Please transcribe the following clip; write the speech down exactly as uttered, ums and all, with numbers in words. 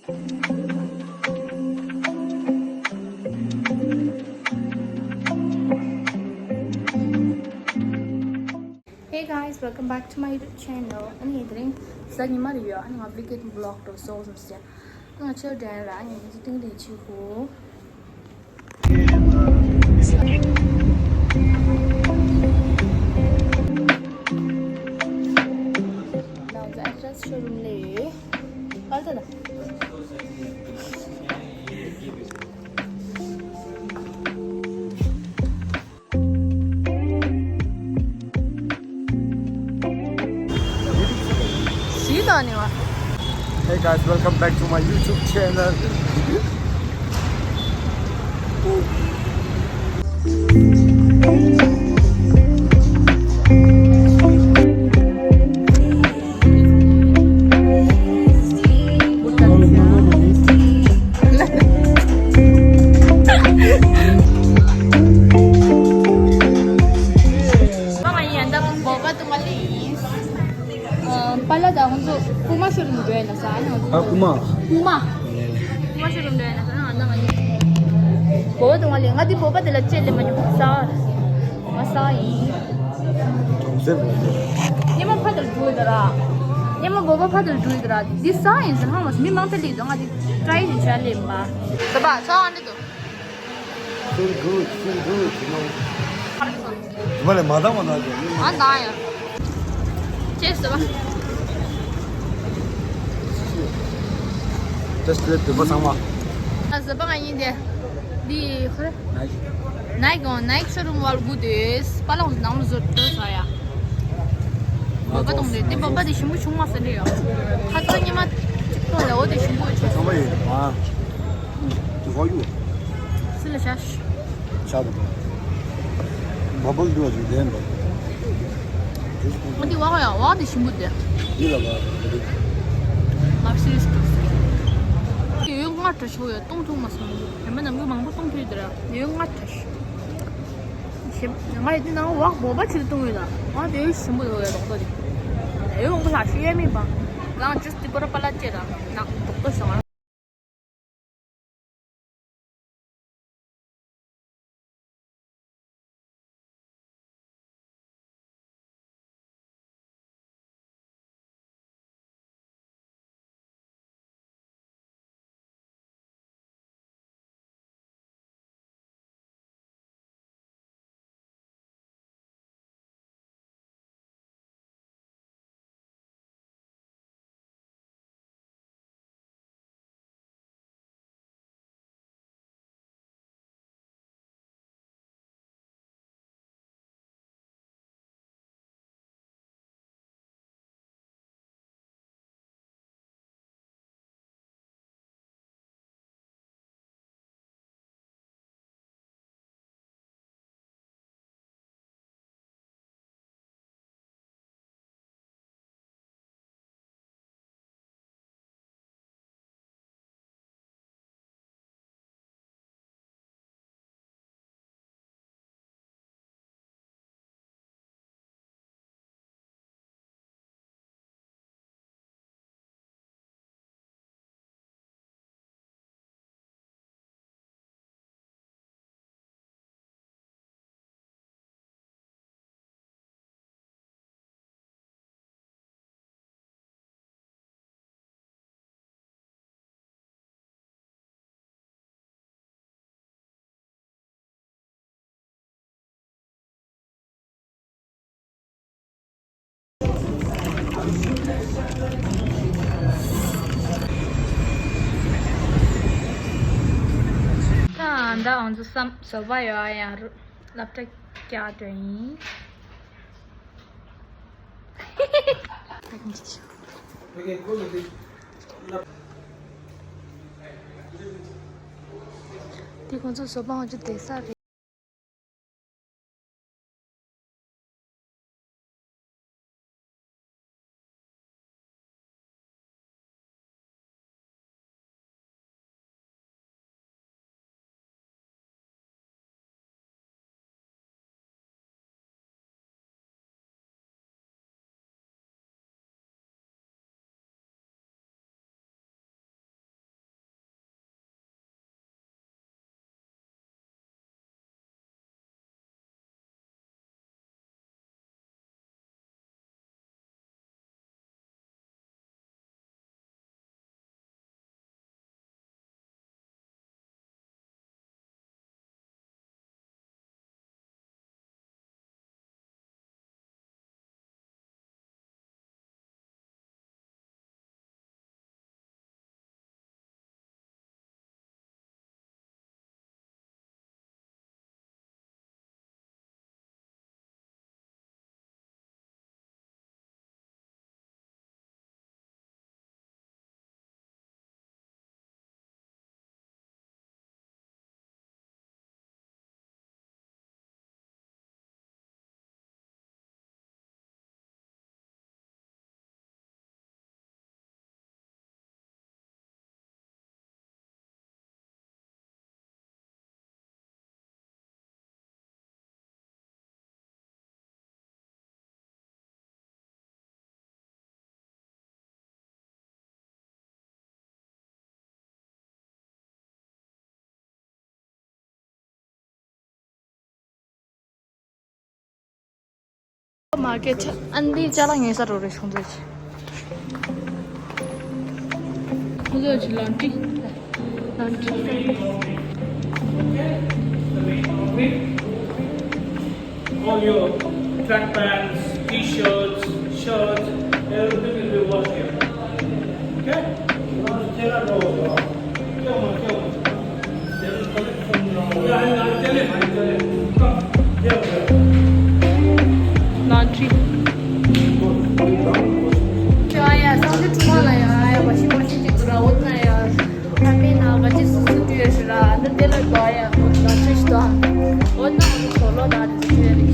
Hey guys, welcome back to my YouTube channel. ཨ་ནི་དེ་རིང་གཟའ་ཉི་མ་རེད་ཡོད། ཨ་ནི་ང་vlog་འགྲོ་སོང་བསམ་སོང་། ང་ཆོ་འགྲན་ར། ཨ་ནི་ང་ཚོ་ཏིང་ཏིང་ཆི་ཧུ། Now the address showroom ལས། ཨ་ད་ད། Hey guys, welcome back to my YouTube channel. ང་ཡིན་ད་བོད་པ་དུ་མ་ལི་ཡིན། པཱ་ལགས་ད་ང་ཚོ་ཀུ་མ་ཤོ་རུམ་འགྲོ་ཡིན་ན་ས་ཨ་ནི་ང་ཚོ་ཨ་ཀུ་མ། ཀུ་མ། ཀུ་མ་ཤོ་རུམ་འགྲོ་ཡིན་ན་ས་ཨ་ནི་ང་ཚོ་བོད་པ་དུ་མ་ལི་ང་འདི་བོད་པ་དེ་ལ་ཅེས་ལེ་མ་ཉོ་ས་ང་ས་ཡིན། གྲོང་གསེབ་རེད། ཉི་མ་ཕ་དུར་འགྲོ་ཡི་ད་ར། ཉི་མ་བོད་པ་ཕ་དུར་འགྲོ་ཡི་ད་ར། འདི་ས་ཡིན་ཟེར་ཧང་མ་སོང་། མི་མང་ཐལ་ལི་དུ་ང་འདི་ཀྲའི་ཞིག་བྱ་ལེ་མ། ད་པ་ས་ཨ་འདི་དུ། Feel good, feel good, you know. དེ་མ་ལས་མ་དང་མ་དང་ཀྱང་ཨ་ན་ཡ། ཅེས་ཟེར་བ། Just let the boss ང་། ཨ་ཟེར་བ་ང་ཡིན་ཏེ། འདི་ཁོ་རེ། Nike ང་Nike ཤོ་རུམ་བར་སྒུག་དེ་པཱ་ལགས་ནང་ལ་བཟོ་སྤྲོད་ས་ཡ། བོད་པ་གཏོང་དེ་དེ་བོད་པ་དེ་ཞིམ་པོ་བྱུང་མ་ཟེར་ནས་ཡ། ཁ་ཚ་ཉི་མ་གཅིག་གཏོང་ལ་འོ་དེ་ཞིམ་པོ་བྱུང་། ཚང་མ་ཡིན། ཨ། དེ་ཧོ་ཡུ། སི་ལ་ཤ་ཤ། ཤ་དང་། བ་བལ་འདུག་ཅིག་ལྡན་པ། འོ་དེ་བ་ཡ་བ་དེ་ཞིམ་པོ་དེ། འདི་ལ་བ་དེ། མར་སི་རིས་ཏུ་སི། དེ་ཡོད་ང་དྲ་ཆོ་ཡ་གཏོང་ཐུབ་མ་སོང་། དེ་མ་ནམ་གི་མང་པོ་གཏོང་ཐུབ་དེ་ར་དེ་ཡོད་ང་དྲ་ཤ། ཞིམ། ང་ཡི་དེ་ནང་བག་བོ་པ་ཆིལ་གཏོང་ཡོད་ལ། ང་དེ་ཡོད་ཞིམ་པོ་ཡོད་ཡ་རོགས་ཏོ་དེ། དེ་ཡོད་མང་པོ་ལ་ཤི་ཡ་མེད་པ། ང་ཅིས་དེ་པོ་ར་པ་ལ་ཅེ་ར་ན་རོགས་ཏོ་སོང་། ད་ང་ཚོ་བསམ་བཟོ་པ་ཡོད་ཡང་རུ་སློབ་གྲྭ་བསྐྱལ་འགྲོ་ཡིན། དེ་ཁོང་ཚོ་བཟོ་པ་ང་ཚོ་བསྡད་ས་རེད། མར་ཀེཊ་ཨ་འདི་ཅ་ལག་ཉོ་ས་རོ་རེད་ཁོང་ཚོ་ཆེ། ཁོང་ཚོ་ཆེ་ལོན་ཌི་རི། ལོན་ཌི་རི། All your track pants, t-shirts, shirts, everything will be washed here. Okay? ལོན་ཌི་རི། ཡ་ཡ་སང་ཉིན་ཁྲུང་མ་ལ་ཡ་ཡ་བ་ཤི་བ་ཤི་ཅིག་འདུག་ར། འོ་ན་ཡ་ཁ་པའི་ནང་ག་ཅི་སུ་སུ་བྲིས་ཡོད་ཤི་ར། འདི་དེ་ལ་གོ་ཡ་ལོན་ཌི་རི་ཞིག་འདུག་འོ་ན་འོ་ན་ཁོ་ལོ་ད་དེ་ཚོ་བྲིས་ཡོད་རེད།